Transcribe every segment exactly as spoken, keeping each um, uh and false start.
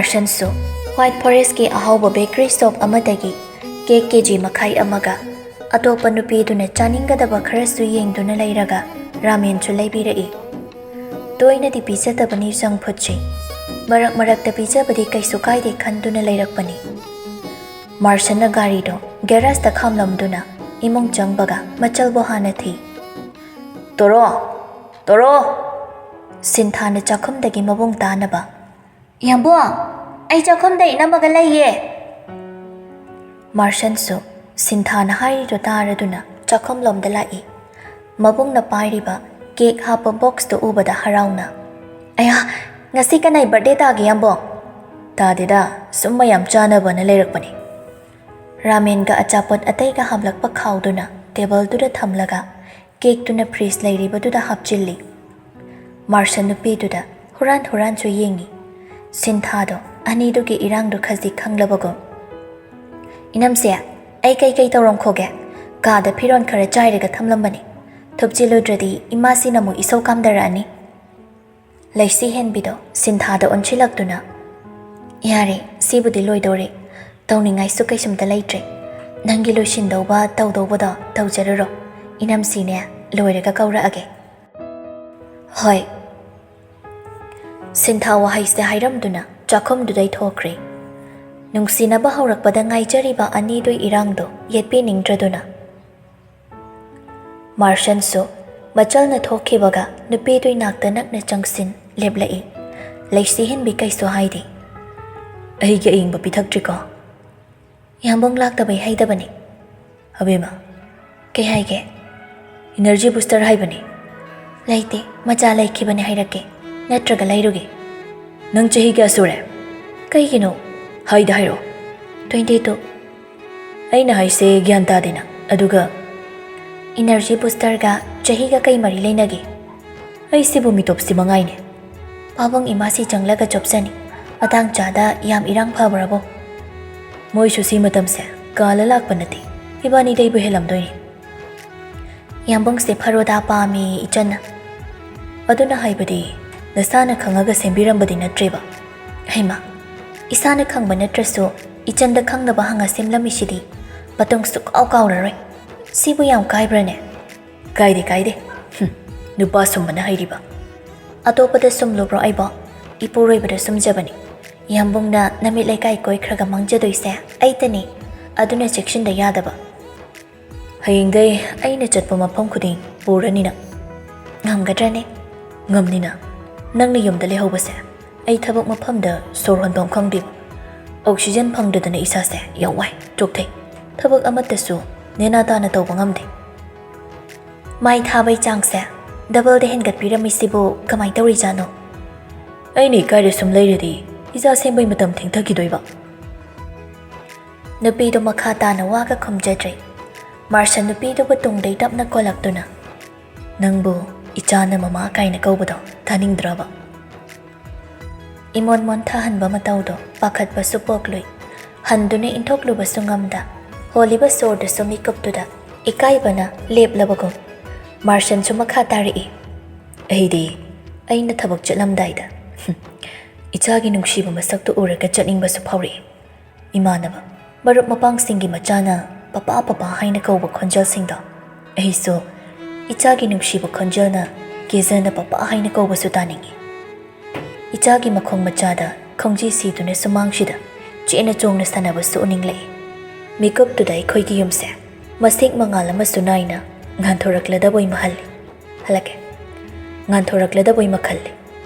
ꯃꯥꯔꯁꯟꯁꯨ white ꯐꯣꯔꯦꯁꯀꯤ ꯑꯍꯥꯎꯕ bakery shop ꯑꯃꯗꯒꯤ cake ꯀꯦ G ꯃꯈꯥꯏ ꯑꯃꯒ ꯑꯇꯣꯞꯄ ꯅꯨꯄꯤꯗꯨꯅ ꯆꯥꯅꯤꯡꯒꯗꯕ ꯈꯔꯁꯨ ꯌꯦꯡꯗꯨꯅ ꯂꯩꯔꯒ ꯔꯥꯃꯦꯟꯁꯨ ꯂꯩꯕꯤꯔꯛꯏ꯫ ꯇꯣꯏꯅꯗꯤ ꯄꯤꯖꯗꯕꯅꯤ ꯖꯪ ꯐꯨꯗꯁꯤ, ꯃꯔꯛ ꯃꯔꯛꯇ ꯄꯤꯖꯕꯗꯤ ꯀꯩꯁꯨ ꯀꯥꯏꯗꯦ ꯈꯟꯗꯨꯅ ꯂꯩꯔꯛꯄꯅꯤ꯫ ꯃꯥꯔꯁꯟꯅ ꯒꯥꯔꯤꯗꯣ ꯒꯦꯔꯥꯖꯇ ꯈꯥꯝꯂꯝꯗꯨꯅ ꯏꯃꯨꯡ ꯆꯪꯕꯒ ꯃꯆꯜꯕꯨ ꯍꯥꯟꯅ ꯊꯤ꯫ "ꯇꯣꯔꯣ, ꯇꯣꯔꯣ!" ꯁꯤꯟꯊꯥꯅ ꯆꯥꯛꯈꯨꯝꯗꯒꯤ ꯃꯕꯨꯡ ꯇꯥꯅꯕ, "ꯌꯥꯝꯕꯨꯡ, ꯑꯩ ꯆꯥꯛꯈꯨꯝꯗ ꯏꯅꯝꯃꯒ ꯂꯩꯌꯦ!" ꯃꯥꯔꯁꯟꯁꯨ ꯁꯤꯟꯊꯥꯅ ꯍꯥꯏꯔꯤꯗꯨ ꯇꯥꯔꯗꯨꯅ ꯆꯥꯛꯈꯨꯝꯂꯣꯝꯗ ꯂꯥꯛꯏ꯫ ꯃꯕꯨꯡꯅ ꯄꯥꯏꯔꯤꯕ ꯀꯦꯛ ꯍꯥꯞꯄ ꯕꯣꯛꯁꯇꯨ ꯎꯕꯗ ꯍꯔꯥꯎꯅ, "ꯑꯌꯥ, ꯉꯁꯤ ꯀꯅꯥꯏ ꯕꯥꯔꯗꯦ ꯇꯥꯒꯦ, ꯌꯥꯝꯕꯨꯡ?" "ꯇꯥꯗꯦꯗ, ꯁꯨꯝ ꯃꯌꯥꯝ ꯆꯥꯅꯕꯅ ꯂꯩꯔꯛꯄꯅꯤ꯫" ꯔꯥꯃꯦꯟꯒ ꯑꯆꯥꯄꯣꯠ ꯑꯇꯩꯒ ꯍꯥꯞꯂꯛꯄ ꯈꯥꯎꯗꯨꯅ ꯇꯦꯕꯜꯗꯨꯗ ꯊꯝꯂꯒ ꯀꯦꯛꯇꯨꯅ ꯐ꯭ꯔꯤꯖ ꯂꯩꯔꯤꯕꯗꯨꯗ ꯍꯥꯞꯆꯤꯜꯂꯤ꯫ ꯃꯥꯔꯁꯟ ꯅꯨꯄꯤꯗꯨꯗ ꯍꯨꯔꯥꯟ ꯍꯨꯔꯥꯟꯁꯨ ꯌꯦꯡꯉꯤ꯫ ꯁꯤꯟꯊꯥꯗꯣ ꯑꯅꯤꯗꯨꯒꯤ ꯏꯔꯥꯡꯗꯣ ꯈꯖꯤꯛ ꯈꯪꯂꯕꯒꯨꯝ, "ꯏꯅꯝꯁꯦ, ꯑꯩ ꯀꯩꯀꯩ ꯇꯧꯔꯝꯈꯣꯒꯦ? ꯀꯥꯗ ꯐꯤꯔꯣꯜ ꯈꯔ ꯆꯥꯏꯔꯒ ꯊꯝꯂꯝꯕꯅꯤ꯫ ꯊꯨꯞꯆꯤꯜꯂꯨꯗ꯭ꯔꯗꯤ ꯏꯃꯥꯁꯤꯅ ꯑꯃꯨꯛ ꯏꯁꯧ ꯀꯥꯝꯗꯔꯛꯑꯅꯤ꯫" ꯂꯩꯁꯤ ꯍꯦꯟꯕꯤꯗꯣ ꯁꯤꯟꯊꯥꯗ ꯑꯣꯟꯁꯤꯜꯂꯛꯇꯨꯅ, "ꯌꯥꯔꯦ, ꯁꯤꯕꯨꯗꯤ ꯂꯣꯏꯗꯣꯔꯦ꯫ ꯇꯧꯅꯤꯡꯉꯥꯏꯁꯨ ꯀꯩꯁꯨꯝꯇ ꯂꯩꯇ꯭ꯔꯦ꯫ ꯅꯪꯒꯤ ꯂꯣꯏꯁꯤꯟꯗꯧꯕ ꯇꯧꯗꯧꯕꯗꯣ ꯇꯧꯖꯔꯨꯔꯣ꯫ ꯏꯅꯝꯁꯤꯅꯦ ꯂꯣꯏꯔꯒ ꯀꯧꯔꯛꯑꯒꯦ꯫" "ꯍꯣꯏ꯫" ꯁꯤꯟꯊꯥ ꯋꯥꯍꯩꯁꯦ ꯍꯥꯏꯔꯝꯗꯨꯅ ꯆꯥꯛꯈꯨꯝꯗꯨꯗꯩ ꯊꯣꯛꯈ꯭ꯔꯦ꯫ ꯅꯨꯡꯁꯤꯅꯕ ꯍꯧꯔꯛꯄꯗ ꯉꯥꯏꯖꯔꯤꯕ ꯑꯅꯤꯗꯨꯏ ꯏꯔꯥꯡꯗꯣ ꯌꯦꯠꯄꯤꯅꯤꯡꯗ꯭ꯔꯗꯨꯅ꯫ ꯃꯥꯔꯁꯟꯁꯨ ꯃꯆꯜꯅ ꯊꯣꯛꯈꯤꯕꯒ ꯅꯨꯄꯤꯗꯨꯏ ꯅꯥꯛꯇ ꯅꯛꯅ ꯆꯪꯁꯤꯟ ꯂꯦꯞꯂꯛꯏ꯫ ꯂꯩꯁꯤ ꯍꯦꯟꯕꯤ ꯀꯩꯁꯨ ꯍꯥꯏꯗꯦ꯫ "ꯑꯩꯒꯤ ꯑꯌꯤꯡꯕ ꯄꯤꯊꯛꯇ꯭ꯔꯤꯀꯣ?" "ꯌꯥꯝꯕꯨꯡ ꯂꯥꯛꯇꯕꯩ ꯍꯩꯗꯕꯅꯤ꯫" "ꯑꯕꯦꯝꯃ, ꯀꯩ ꯍꯥꯏꯒꯦ?" "ꯏꯅꯔꯖꯤ ꯕꯨꯁꯇꯔ ꯍꯥꯏꯕꯅꯤ꯫" "ꯂꯩꯇꯦ, ꯃꯆꯥ ꯂꯩꯈꯤꯕꯅꯦ ꯍꯥꯏꯔꯛꯀꯦ, ꯅꯠꯇ꯭ꯔꯒ ꯂꯩꯔꯨꯒꯦ꯫" "ꯅꯪ ꯆꯍꯤ ꯀꯌꯥ ꯁꯨꯔꯦ?" "ꯀꯩꯒꯤꯅꯣ?" "ꯍꯥꯏꯗ ꯍꯥꯏꯔꯛꯑꯣ꯫" "Twenty two꯫" "ꯑꯩꯅ ꯍꯥꯏꯁꯦ ꯒ꯭ꯌꯥꯟ ꯇꯥꯗꯦ ꯅꯪ꯫ ꯑꯗꯨꯒ ꯏꯅꯔꯖꯤ ꯕꯨꯁꯇꯔꯒ ꯆꯍꯤꯒ ꯀꯩ ꯃꯔꯤ ꯂꯩꯅꯒꯦ?" "ꯑꯩꯁꯤꯕꯨ ꯃꯤꯇꯣꯞꯁꯤ ꯃꯉꯥꯏꯅꯦ꯫" "ꯄꯥꯕꯨꯡ ꯏꯃꯥꯁꯤ ꯆꯪꯂꯒ ꯆꯣꯞꯆꯅꯤ꯫ ꯃꯇꯥꯡ ꯆꯥꯗ ꯌꯥꯝ ꯏꯔꯥꯡ ꯐꯕ꯭ꯔꯕꯣ?" "ꯃꯣꯏꯁꯨ ꯁꯤ ꯃꯇꯝꯁꯦ ꯀꯥꯜꯂ ꯂꯥꯛꯄ ꯅꯠꯇꯦ꯫ ꯏꯕꯥꯅꯤꯗꯩꯕꯨ ꯍꯦꯜꯂꯝꯗꯣꯏꯅꯤ꯫" "ꯌꯥꯝꯕꯨꯡꯁꯦ ꯐꯔꯣꯗꯥ ꯄꯥꯝꯃꯤ ꯏꯆꯟꯅ꯫" "ꯑꯗꯨꯅ ꯍꯥꯏꯕꯗꯤ ꯅꯁꯥꯅ ꯈꯪꯉꯒ ꯁꯦꯝꯕꯤꯔꯝꯕꯗꯤ ꯅꯠꯇ꯭ꯔꯦꯕ?" "ꯍꯩꯃꯥ, ꯏꯁꯥꯅ ꯈꯪꯕ ꯅꯠꯇ꯭ꯔꯁꯨ ꯏꯆꯟꯗ ꯈꯪꯅꯕ ꯍꯪꯉ ꯁꯦꯝꯂꯝꯃꯤꯁꯤꯗꯤ ꯃꯇꯨꯡ ꯁꯨꯛꯀꯥꯎ ꯀꯥꯎꯔꯔꯣꯏ꯫ ꯁꯤꯕꯨ ꯌꯥꯝ ꯀꯥꯏꯕ꯭ꯔꯅꯦ? ꯀꯥꯏꯗꯦ, ꯀꯥꯏꯗꯦ꯫ ꯍꯨꯝ, ꯅꯨꯄꯥ ꯁꯨꯝꯕꯅ ꯍꯩꯔꯤꯕ꯫ ꯑꯇꯣꯞꯄꯗ ꯁꯨꯝꯂꯨꯕ꯭ꯔꯣ ꯑꯩꯕꯣ? ꯏꯄꯨꯔꯣꯏꯕꯗ ꯁꯨꯝꯖꯕꯅꯤ꯫ ꯌꯥꯝꯕꯨꯡꯅ ꯅꯃꯤꯠ ꯂꯩꯀꯥꯏ ꯀꯣꯏꯈ꯭ꯔꯒ ꯃꯥꯡꯖꯗꯣꯏꯁꯦ ꯑꯩꯇꯅꯤ꯫ ꯑꯗꯨꯅ ꯆꯦꯛꯁꯤꯟꯗ ꯌꯥꯗꯕ꯫ ꯍꯌꯦꯡꯗꯩ ꯑꯩꯅ ꯆꯠꯄ ꯃꯐꯝ ꯈꯨꯗꯤꯡ ꯄꯨꯔꯅꯤ ꯅꯪ꯫ ꯉꯝꯒꯗ꯭ꯔꯅꯦ? ꯉꯝꯅꯤꯅ꯫ ꯅꯪꯅ ꯌꯨꯝꯗ ꯂꯩꯍꯧꯕꯁꯦ ꯑꯩ ꯊꯕꯛ ꯃꯐꯝꯗ ꯁꯣꯔ ꯍꯣꯟꯐꯝ ꯈꯪꯗꯦꯕ꯫ ꯑꯣꯛꯁꯤꯖꯟ ꯐꯪꯗꯗꯅ ꯏꯁꯥꯁꯦ ꯌꯥꯝ ꯋꯥꯏ, ꯆꯣꯛꯊꯩ꯫ ꯊꯕꯛ ꯑꯃꯠꯇꯁꯨ ꯅꯦꯅꯥ ꯇꯥꯅ ꯇꯧꯕ ꯉꯝꯗꯦ꯫ ꯃꯥꯏ ꯊꯥꯕꯩ ꯆꯥꯡꯁꯦ ꯗꯕꯜꯗ ꯍꯦꯟꯒꯠꯄꯤꯔꯝꯃꯤꯁꯤꯕꯨ ꯀꯃꯥꯏ ꯇꯧꯔꯤꯖꯥꯠꯅꯣ? ꯑꯩꯅ ꯏꯀꯥꯏꯗ ꯁꯨꯝ ꯂꯩꯔꯗꯤ ꯏꯆꯥ ꯁꯦꯝꯕꯩ ꯃꯇꯝ ꯊꯦꯡꯊꯈꯤꯗꯣꯏꯕ꯫ ꯅꯨꯄꯤꯗꯣ ꯃꯈꯥ ꯇꯥꯅ ꯋꯥꯒ ꯈꯨꯝꯖꯗ꯭ꯔꯦ꯫ ꯃꯥꯔꯁꯟ ꯅꯨꯄꯤꯗꯨꯕꯨ ꯇꯨꯡꯗꯩ ꯇꯞꯅ ꯀꯣꯜꯂꯛꯇꯨꯅ, "ꯅꯪꯕꯨ ꯏꯆꯥꯅ ꯃꯃꯥ ꯀꯥꯏꯅ ꯀꯧꯕꯗꯣ ꯇꯥꯅꯤꯡꯗ꯭ꯔꯕ?" ꯏꯃꯣꯟ ꯃꯣꯟꯊꯍꯟꯕ ꯃꯇꯧꯗꯣ ꯄꯥꯈꯠꯄꯁꯨ ꯄꯣꯛꯂꯨꯏ꯫ ꯍꯟꯗꯨꯅ ꯏꯟꯊꯣꯛꯂꯨꯕꯁꯨ ꯉꯝꯗ, ꯍꯣꯜꯂꯤꯕ ꯁꯣꯔꯗꯨꯁꯨ ꯃꯤꯀꯨꯞꯇꯨꯗ ꯏꯀꯥꯏꯕꯅ ꯂꯦꯞꯂꯕꯒꯨꯝ꯫ ꯃꯥꯔꯁꯟꯁꯨ ꯃꯈꯥ ꯇꯥꯔꯛꯏ, "ꯑꯩꯗꯤ ꯑꯩꯅ ꯊꯕꯛ ꯆꯠꯂꯝꯗꯥꯏꯗ, ꯍꯨꯝ, ꯏꯆꯥꯒꯤ ꯅꯨꯡꯁꯤꯕ ꯃꯁꯛꯇꯨ ꯎꯔꯒ ꯆꯠꯅꯤꯡꯕꯁꯨ ꯐꯥꯎꯔꯛꯏ꯫ ꯏꯃꯥꯟꯅꯕ, ꯃꯔꯨꯞ ꯃꯄꯥꯡꯁꯤꯡꯒꯤ ꯃꯆꯥꯅ ꯄꯄꯥ ꯄꯄꯥ ꯍꯥꯏꯅ ꯀꯧꯕ ꯈꯣꯟꯖꯦꯜꯁꯤꯡꯗꯣ, ꯑꯩꯁꯨ ꯏꯆꯥꯒꯤ ꯅꯨꯡꯁꯤꯕ ꯈꯣꯟꯖꯦꯜꯅ ꯀꯦꯖꯅ ꯄꯄꯥ ꯍꯥꯏꯅ ꯀꯧꯕꯁꯨ ꯇꯥꯅꯤꯡꯏ꯫" ꯏꯆꯥꯒꯤ ꯃꯈꯣꯡ ꯃꯆꯥꯗ ꯈꯣꯡꯖꯤ ꯁꯤꯗꯨꯅ ꯁꯨꯃꯥꯡꯁꯤꯗ ꯆꯦꯠꯅ ꯆꯣꯡꯅ ꯁꯥꯟꯅꯕꯁꯨ ꯎꯅꯤꯡꯂꯛꯏ꯫ ꯃꯤꯀꯨꯞꯇꯨꯗ ꯑꯩꯈꯣꯏꯒꯤ ꯌꯨꯝꯁꯦ ꯃꯁꯤꯡ ꯃꯉꯥꯜ ꯑꯃꯁꯨ ꯅꯥꯏꯅ ꯉꯥꯟꯊꯣꯔꯛꯂꯗꯕꯣꯏ ꯃꯍꯜꯂꯤ꯫ ꯍꯜꯂꯛꯀꯦ꯫ ꯉꯥꯟꯊꯣꯔꯛꯂꯗꯕꯣꯏ ꯃꯈꯜꯂꯤ꯫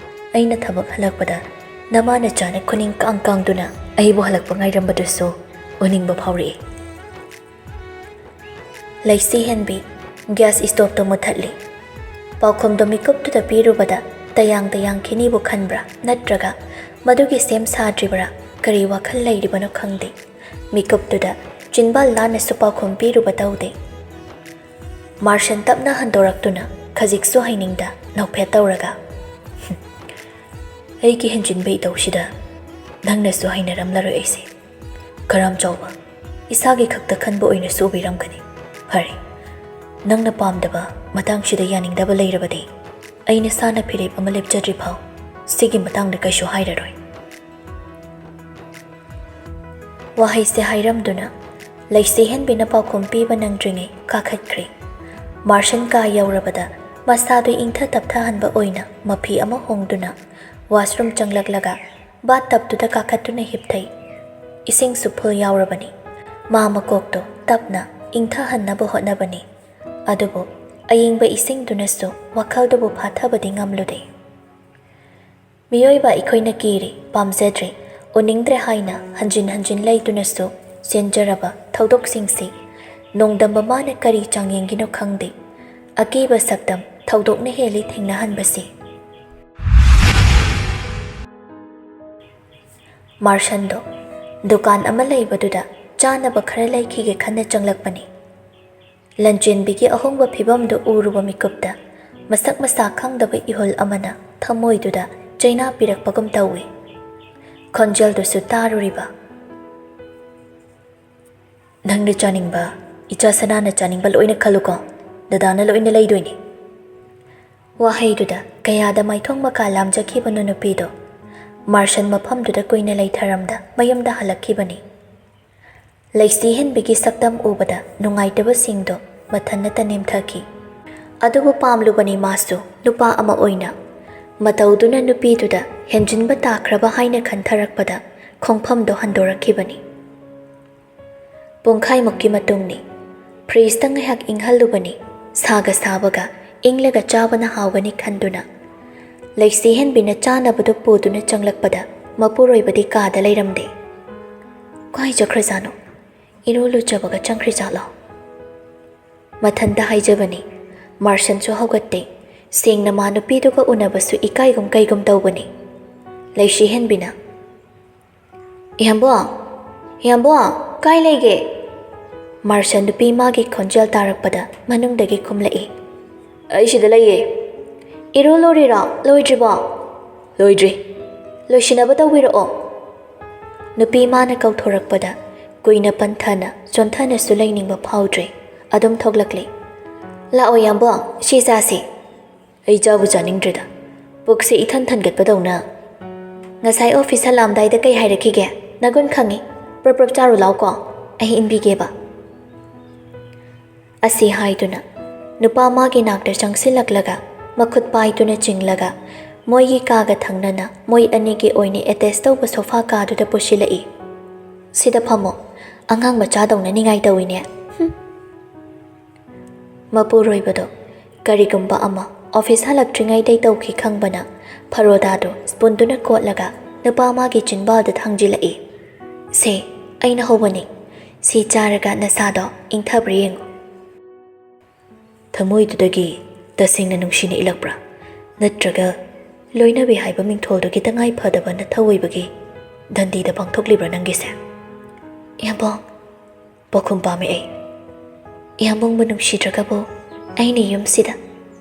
ꯑꯩꯅ ꯊꯕꯛ ꯍꯜꯂꯛꯄꯗ ꯅꯃꯥ ꯅꯆꯥꯅ ꯈꯨꯅꯤꯡ ꯀꯥꯡ ꯀꯥꯡꯗꯨꯅ ꯑꯩꯕꯨ ꯍꯜꯂꯛꯄ ꯉꯥꯏꯔꯝꯕꯗꯨꯁꯨ ꯎꯅꯤꯡꯕ ꯐꯥꯎꯔꯛꯏ꯫ ꯂꯩꯁꯤ ꯍꯦꯟꯕꯤ, ꯒ꯭ꯌꯥꯁ ꯏꯁꯇꯣꯞꯇꯣ ꯃꯨꯊꯠꯂꯤ꯫ ꯄꯥꯎꯈꯨꯝꯗꯣ ꯃꯤꯀꯨꯞꯇꯨꯗ ꯄꯤꯔꯨꯕꯗ ꯇꯌꯥꯡ ꯇꯌꯥꯡ ꯈꯤꯅꯤꯕꯨ ꯈꯟꯕ꯭ꯔꯥ, ꯅꯠꯇ꯭ꯔꯒ ꯃꯗꯨꯒꯤ ꯁꯦꯝ ꯁꯥꯗ꯭ꯔꯤꯕ꯭ꯔꯥ, ꯀꯔꯤ ꯋꯥꯈꯜ ꯂꯩꯔꯤꯕꯅꯣ ꯈꯪꯗꯦ꯫ ꯃꯤꯀꯨꯞꯇꯨꯗ ꯆꯤꯟꯕꯥꯜ ꯂꯥꯟꯅꯁꯨ ꯄꯥꯎꯈꯨꯝ ꯄꯤꯔꯨꯕ ꯇꯧꯗꯦ꯫ ꯃꯥꯔꯁꯟ ꯇꯞꯅ ꯍꯟꯗꯣꯔꯛꯇꯨꯅ ꯈꯖꯤꯛꯁꯨ ꯍꯩꯅꯤꯡꯗ ꯅꯣꯛꯐꯦꯠ ꯇꯧꯔꯒ, "ꯍꯨꯝ, ꯑꯩꯒꯤ ꯍꯦꯟꯖꯤꯟꯕ ꯏꯇꯧꯁꯤꯗ ꯅꯪꯅꯁꯨ ꯍꯩꯅꯔꯝꯂꯔꯣꯏ ꯑꯩꯁꯦ꯫ ꯀꯔꯥꯝ ꯆꯥꯎꯕ, ꯏꯁꯥꯒꯤ ꯈꯛꯇ ꯈꯟꯕ ꯑꯣꯏꯅꯁꯨ ꯎꯕꯤꯔꯝꯒꯅꯤ꯫ ꯐꯔꯦ, ꯅꯪꯅ ꯄꯥꯝꯗꯕ, ꯃꯇꯥꯡꯁꯤꯗ ꯌꯥꯅꯤꯡꯗꯕ ꯂꯩꯔꯕꯗꯤ ꯑꯩ ꯅꯁꯥꯅ ꯐꯤꯔꯦꯞ ꯑꯃ ꯂꯦꯞꯆꯗ꯭ꯔꯤ ꯐꯥꯎ ꯁꯤꯒꯤ ꯃꯇꯥꯡꯗ ꯀꯩꯁꯨ ꯍꯥꯏꯔꯔꯣꯏ꯫" ꯋꯥꯍꯩꯁꯦ ꯍꯥꯏꯔꯝꯗꯨꯅ ꯂꯩꯁꯤꯍꯦꯟꯕꯤꯅ ꯄꯥꯎꯈꯨꯝ ꯄꯤꯕ ꯅꯪꯗ꯭ꯔꯤꯉꯩ ꯀꯥꯈꯠꯈ꯭ꯔꯦ꯫ ꯃꯥꯔꯁꯟ ꯀꯥ ꯌꯧꯔꯕꯗ ꯃꯁꯥꯗꯨ ꯏꯪꯊ ꯇꯞꯊꯍꯟꯕ ꯑꯣꯏꯅ ꯃꯐꯤ ꯑꯃ ꯍꯣꯡꯗꯨꯅ ꯋꯥꯁꯔꯨꯝ ꯆꯪꯂꯛꯂꯒ ꯕꯥꯠ ꯇꯞꯇꯨꯗ ꯀꯥꯈꯠꯇꯨꯅ ꯍꯤꯞꯊꯩ꯫ ꯏꯁꯤꯡꯁꯨ ꯐꯨꯜ ꯌꯥꯎꯔꯕꯅꯤ꯫ ꯃꯥ ꯃꯀꯣꯛꯇꯣ ꯇꯞꯅ ꯏꯪꯊꯍꯟꯅꯕ ꯍꯣꯠꯅꯕꯅꯤ꯫ ꯑꯗꯨꯕꯨ ꯑꯏꯪꯕ ꯏꯁꯤꯡꯗꯨꯅꯁꯨ ꯋꯥꯈꯜꯗꯨꯕꯨ ꯐꯥꯊꯕꯗꯤ ꯉꯝꯂꯨꯗꯦ꯫ ꯃꯤꯑꯣꯏꯕ ꯑꯩꯈꯣꯏꯅ ꯀꯤꯔꯦ, ꯄꯥꯝꯖꯗ꯭ꯔꯦ, ꯎꯅꯤꯡꯗ꯭ꯔꯦ ꯍꯥꯏꯅ ꯍꯟꯖꯤꯟ ꯍꯟꯖꯤꯟ ꯂꯩꯗꯨꯅꯁꯨ ꯆꯦꯟꯖꯔꯕ ꯊꯧꯗꯣꯛꯁꯤꯡꯁꯤ ꯅꯣꯡꯗꯝꯕ ꯃꯥꯅ ꯀꯔꯤ ꯆꯥꯡꯌꯦꯡꯒꯤꯅꯣ ꯈꯪꯗꯦ꯫ ꯑꯀꯤꯕ ꯁꯛꯇꯝ ꯊꯧꯗꯣꯛꯅ ꯍꯦꯜꯂꯤ ꯊꯦꯡꯅꯍꯟꯕꯁꯤ꯫ ꯃꯥꯔꯁꯟꯗꯣ ꯗꯨꯀꯥꯟ ꯑꯃ ꯂꯩꯕꯗꯨꯗ ꯆꯥꯅꯕ ꯈꯔ ꯂꯩꯈꯤꯒꯦ ꯈꯟꯅ ꯆꯪꯂꯛꯄꯅꯤ꯫ ꯂꯟꯆꯦꯟꯕꯤꯒꯤ ꯑꯍꯣꯡꯕ ꯐꯤꯕꯝꯗꯨ ꯎꯔꯨꯕ ꯃꯤꯀꯨꯞꯇ ꯃꯁꯛ ꯃꯁꯥ ꯈꯪꯗꯕ ꯏꯍꯨꯜ ꯑꯃꯅ ꯊꯃꯣꯏꯗꯨꯗ ꯆꯩꯅꯥ ꯄꯤꯔꯛꯄꯒꯨꯝ ꯇꯧꯏ꯫ ꯈꯣꯟꯖꯦꯜꯗꯨꯁꯨ ꯇꯥꯔꯨꯔꯤꯕ꯫ "ꯅꯪꯅ ꯆꯥꯅꯤꯡꯕ, ꯏꯆꯥ ꯁꯅꯥꯅ ꯆꯥꯅꯤꯡꯕ ꯂꯣꯏꯅ ꯈꯜꯂꯨꯀꯣ, ꯗꯗꯥꯅ ꯂꯣꯏꯅ ꯂꯩꯗꯣꯏꯅꯤ"꯫ ꯋꯥꯍꯩꯗꯨꯗ ꯀꯌꯥꯗ ꯃꯥꯏꯊꯣꯡ ꯃꯀꯥ ꯂꯥꯝꯖꯈꯤꯕꯅꯣ ꯅꯨꯄꯤꯗꯣ ꯃꯥꯔꯁꯟ ꯃꯐꯝꯗꯨꯗ ꯀꯨꯏꯅ ꯂꯩꯊꯔꯝꯗ ꯃꯌꯨꯝꯗ ꯍꯜꯂꯛꯈꯤꯕꯅꯤ꯫ ꯂꯩꯁꯤ ꯍꯦꯟꯕꯤꯒꯤ ꯁꯛꯇꯝ ꯎꯕꯗ ꯅꯨꯡꯉꯥꯏꯇꯕꯁꯤꯡꯗꯣ ꯃꯊꯟꯅꯇ ꯅꯦꯝꯊꯈꯤ꯫ ꯑꯗꯨꯕꯨ ꯄꯥꯝꯂꯨꯕꯅꯤ ꯃꯥꯁꯨ ꯅꯨꯄꯥ ꯑꯃ ꯑꯣꯏꯅ꯫ ꯃꯇꯧꯗꯨꯅ ꯅꯨꯄꯤꯗꯨꯗ ꯍꯦꯟꯖꯤꯟꯕ ꯇꯥꯈ꯭ꯔꯕ ꯍꯥꯏꯅ ꯈꯟꯊꯔꯛꯄꯗ ꯈꯣꯡꯐꯝꯗꯣ ꯍꯟꯗꯣꯔꯛꯈꯤꯕꯅꯤ꯫ ꯄꯨꯡꯈꯥꯏꯃꯨꯛꯀꯤ ꯃꯇꯨꯡꯅꯤ꯫ ꯐ꯭ꯔꯤꯖꯇ ꯉꯥꯏꯍꯥꯛ ꯏꯪꯍꯜꯂꯨꯕꯅꯤ꯫ ꯁꯥꯒ ꯁꯥꯕꯒ ꯏꯪꯂꯒ ꯆꯥꯕꯅ ꯍꯥꯎꯒꯅꯤ ꯈꯟꯗꯨꯅ꯫ ꯂꯩꯁꯤ ꯍꯦꯟꯕꯤꯅ ꯆꯥꯅꯕꯗꯨ ꯄꯨꯗꯨꯅ ꯆꯪꯂꯛꯄꯗ ꯃꯄꯨꯔꯣꯏꯕꯗꯤ ꯀꯥꯗ ꯂꯩꯔꯝꯗꯦ꯫ "ꯀꯥꯏ ꯆꯠꯈ꯭ꯔꯖꯥꯠꯅꯣ? ꯏꯔꯨ ꯂꯨꯖꯕꯒ ꯆꯪꯈ꯭ꯔꯖꯥꯠꯂꯣ?" ꯃꯊꯟꯇ ꯍꯥꯏꯖꯕꯅꯤ꯫ ꯃꯥꯔꯁꯟꯁꯨ ꯍꯧꯒꯠꯇꯦ꯫ ꯁꯦꯡꯅ ꯃꯥ ꯅꯨꯄꯤꯗꯨꯒ ꯎꯅꯕꯁꯨ ꯏꯀꯥꯏꯒꯨꯝ ꯀꯩꯒꯨꯝ ꯇꯧꯕꯅꯤ꯫ ꯂꯩꯁꯤ ꯍꯦꯟꯕꯤꯅ, "ꯏꯌꯥꯝꯕꯣ! ꯏꯌꯥꯝꯕꯣ! ꯀꯥꯏ ꯂꯩꯒꯦ?" ꯃꯥꯔꯁꯟ ꯅꯨꯄꯤ ꯃꯥꯒꯤ ꯈꯣꯟꯖꯦꯜ ꯇꯥꯔꯛꯄꯗ ꯃꯅꯨꯡꯗꯒꯤ ꯈꯨꯝꯂꯛꯏ꯫ "ꯑꯩ ꯁꯤꯗ ꯂꯩꯌꯦ꯫ ꯏꯔꯨ ꯂꯨꯔꯤꯔꯣ? ꯂꯣꯏꯗ꯭ꯔꯤꯕꯣ?" "ꯂꯣꯏꯗ꯭ꯔꯤ꯫ ꯂꯣꯏꯁꯤꯟꯅꯕ ꯇꯧꯕꯤꯔꯛꯑꯣ"꯫ ꯅꯨꯄꯤ ꯃꯥꯅ ꯀꯧꯊꯣꯔꯛꯄꯗ ꯀꯨꯏꯅ ꯄꯟꯊꯅ ꯆꯣꯟꯊꯅꯁꯨ ꯂꯩꯅꯤꯡꯕ ꯐꯥꯎꯗ꯭ꯔꯦ꯫ ꯑꯗꯨꯝ ꯊꯣꯛꯂꯛꯂꯤ꯫ "ꯂꯥꯛꯑꯣ ꯏꯌꯥꯝꯕꯣ, ꯁꯤ ꯆꯥꯁꯤ"꯫ "ꯑꯩ ꯆꯥꯕꯨ ꯆꯥꯅꯤꯡꯗ꯭ꯔꯦꯗ꯫ ꯄꯨꯛꯁꯦ ꯏꯊꯟ ꯊꯟꯒꯠꯄꯗꯧꯅ"꯫ "ꯉꯁꯥꯏ ꯑꯣꯐꯤꯁ ꯍꯜꯂꯛꯑꯝꯗꯥꯏꯗ ꯀꯩ ꯍꯥꯏꯔꯛꯈꯤꯒꯦ? ꯅꯒꯨꯟ ꯈꯪꯉꯤ꯫ ꯄ꯭ꯔꯞ ꯄ꯭ꯔꯞ ꯆꯥꯔꯨ ꯂꯥꯎꯀꯣ, ꯑꯩ ꯏꯟꯕꯤꯒꯦꯕ꯫ ꯑꯁꯤ ꯍꯥꯏꯗꯨꯅ ꯅꯨꯄꯥ ꯃꯥꯒꯤ ꯅꯥꯛꯇ ꯆꯪꯁꯤꯜꯂꯛꯂꯒ ꯃꯈꯨꯠ ꯄꯥꯏꯗꯨꯅ ꯆꯤꯡꯂꯒ ꯃꯣꯏꯒꯤ ꯀꯥꯒ ꯊꯪꯅꯅ ꯃꯣꯏ ꯑꯅꯤꯒꯤ ꯑꯣꯏꯅ ꯑꯦꯇꯦꯆ ꯇꯧꯕ ꯁꯣꯐꯥ ꯀꯥꯗꯨꯗ ꯄꯨꯁꯤꯜꯂꯛꯏ꯫ "ꯁꯤꯗ ꯐꯝꯃꯣ, ꯑꯉꯥꯡ ꯃꯆꯥꯗꯧꯅ ꯅꯤꯡꯉꯥꯏ ꯇꯧꯏꯅꯦ꯫ ꯍꯨꯝ꯫" ꯃꯄꯨꯔꯣꯏꯕꯗꯣ ꯀꯔꯤꯒꯨꯝꯕ ꯑꯃ ꯑꯣꯐꯤꯁ ꯍꯜꯂꯛꯇ꯭ꯔꯤꯉꯩꯗꯩ ꯇꯧꯈꯤ ꯈꯪꯕꯅ ꯐꯔꯣꯗꯥꯗꯣ ꯁ꯭ꯄꯨꯟꯗꯨꯅ ꯀꯣꯠꯂꯒ ꯅꯨꯄꯥ ꯃꯥꯒꯤ ꯆꯤꯟꯕꯥꯜꯗ ꯊꯥꯡꯖꯤꯜꯂꯛꯏ꯫ "ꯁꯦ, ꯑꯩꯅ ꯍꯧꯕꯅꯤ꯫ ꯁꯤ ꯆꯥꯔꯒ ꯅꯁꯥꯗꯣ ꯏꯪꯊꯕ꯭ꯔꯥ ꯌꯦꯡꯉꯨ꯫" ꯊꯃꯣꯏꯗꯨꯗꯒꯤ ꯇꯁꯦꯡꯅ ꯅꯨꯡꯁꯤꯅ ꯏꯜꯂꯛꯄ꯭ꯔꯥ? ꯅꯠꯇ꯭ꯔꯒ ꯂꯣꯏꯅꯕꯤ ꯍꯥꯏꯕ ꯃꯤꯡꯊꯣꯜꯗꯨꯒꯤ ꯇꯉꯥꯏ ꯐꯗꯕ ꯅꯊꯧ ꯑꯣꯏꯕꯒꯤ ꯗꯟꯗꯤꯗ ꯄꯥꯡꯊꯣꯛꯂꯤꯕ꯭ꯔꯥ ꯅꯪꯒꯤꯁꯦ? ꯏꯌꯥꯝꯕꯣ, ꯄꯥꯎꯈꯨꯝ ꯄꯥꯝꯃꯦ ꯑꯩ꯫ ꯏꯌꯥꯝꯕꯨꯡꯕꯨ ꯅꯨꯡꯁꯤꯗ꯭ꯔꯒꯕꯨ ꯑꯩꯅ ꯌꯨꯝꯁꯤꯗ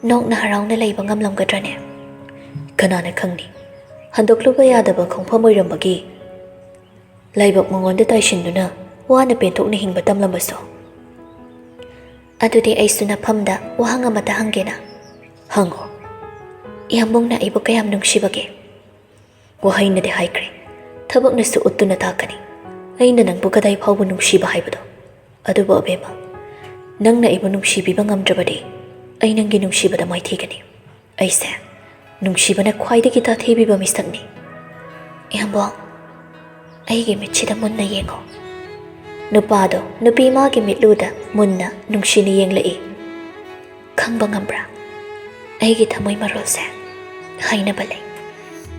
ꯅꯣꯛꯅ ꯍꯔꯥꯎꯅ ꯂꯩꯕ ꯉꯝꯂꯝꯒꯗ꯭ꯔꯅꯦ? ꯀꯅꯥꯅ ꯈꯪꯅꯤ? ꯍꯟꯗꯣꯛꯂꯨꯕ ꯌꯥꯗꯕ ꯈꯣꯡꯐꯝ ꯑꯣꯏꯔꯝꯕꯒꯤ ꯂꯥꯏꯕꯛ ꯃꯉꯣꯟꯗ ꯇꯥꯏꯁꯤꯟꯗꯨꯅ ꯋꯥꯅ ꯄꯦꯟꯊꯣꯛꯅ ꯍꯤꯡꯕ ꯇꯝꯂꯝꯕꯁꯨ꯫ ꯑꯗꯨꯗꯤ ꯑꯩꯁꯨ ꯅꯐꯝꯗ ꯋꯥꯍꯪ ꯑꯃꯇ ꯍꯪꯒꯦꯅ꯫ ꯍꯪꯉꯣ꯫ ꯏꯌꯥꯝꯕꯨꯡꯅ ꯑꯩꯕꯨ ꯀꯌꯥꯝ ꯅꯨꯡꯁꯤꯕꯒꯦ? ꯋꯥꯍꯩꯅꯗꯤ ꯍꯥꯏꯈ꯭ꯔꯦ, ꯊꯕꯛꯅꯁꯨ ꯎꯠꯇꯨꯅ ꯇꯥꯛꯀꯅꯤ ꯑꯩꯅ ꯅꯪꯕꯨ ꯀꯗꯥꯏ ꯐꯥꯎꯕ ꯅꯨꯡꯁꯤꯕ ꯍꯥꯏꯕꯗꯣ꯫ ꯑꯗꯨꯕꯨ ꯑꯕꯦꯝꯃ, ꯅꯪꯅ ꯑꯩꯕꯨ ꯅꯨꯡꯁꯤꯕꯤꯕ ꯉꯝꯗ꯭ꯔꯕꯗꯤ ꯑꯩ ꯅꯪꯒꯤ ꯅꯨꯡꯁꯤꯕꯗ ꯃꯥꯏꯊꯤꯒꯅꯤ꯫ ꯑꯩꯁꯦ ꯅꯨꯡꯁꯤꯕꯅ ꯈ꯭ꯋꯥꯏꯗꯒꯤ ꯇꯥꯊꯤꯕꯤꯕ ꯃꯤꯁꯛꯅꯤ꯫ ꯏꯌꯥꯝꯕꯣ, ꯑꯩꯒꯤ ꯃꯤꯠꯁꯤꯗ ꯃꯨꯟꯅ ꯌꯦꯡꯉꯣ꯫ ꯅꯨꯄꯥꯗꯣ ꯅꯨꯄꯤ ꯃꯥꯒꯤ ꯃꯤꯠꯂꯨꯗ ꯃꯨꯟꯅ ꯅꯨꯡꯁꯤꯅ ꯌꯦꯡꯂꯛꯏ꯫ ꯈꯪꯕ ꯉꯝꯕ꯭ꯔꯥ? ꯑꯩꯒꯤ ꯊꯃꯣꯏ ꯃꯔꯣꯜꯁꯦ ꯍꯥꯏꯅꯕ ꯂꯩ꯫